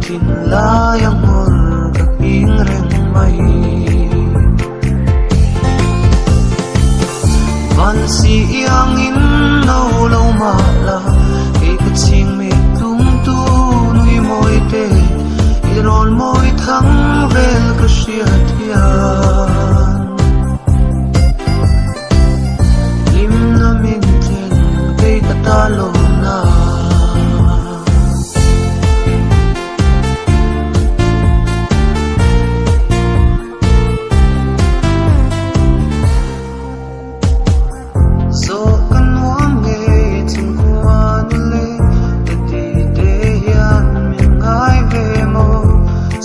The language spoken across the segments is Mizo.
Thinlai a nghawr ka nghing reng mai. Van si iangin no lo mah la, kei ka chhing mit tum tu nui mawi te, i rawn mawi thang vel ka hriat hian. Hlimna min thlen kei ka ta lawmna. Zawh ka nuam nge chhingkhua nule te ti te hian min ngai ve maw?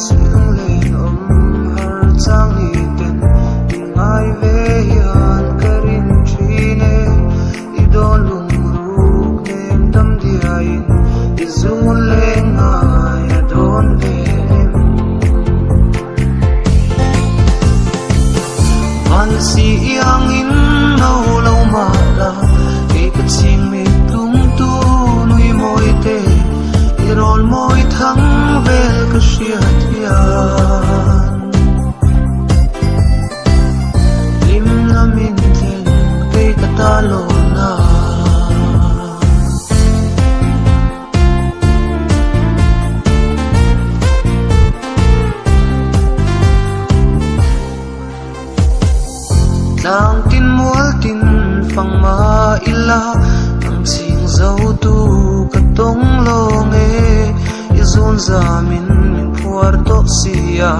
Silung len awm har chang ni ten min ngai ve hian ka rin thin e. I dawn lungruk nem dam diaiin i zun leng ngai a dawn ve em? Van si iangin no lo mah la, kei ka chhing mit tum tu nui mawi te, i rawn mawi thang vel ka hriat hian. Hlimna min thlen kei ka ta lawmna. Tlang tin mual tin fang mah ila nang chhing zo tu ka tawng lawng e. I zun zamin min phuar tawh sia,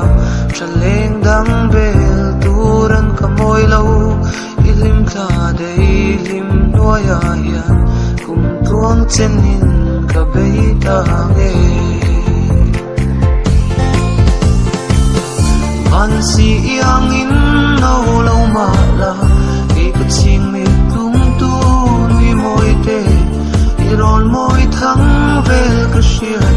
tha leng dang bel tur an ka mawi lo. I hlim thla dei hlim hnuaiah hian kum tluang chenin ka bei ta nge. Van si iangin no lo mah la, kei ka chhing mit tum tu nui mawi te, i rawn mawi thang vel ka hriat.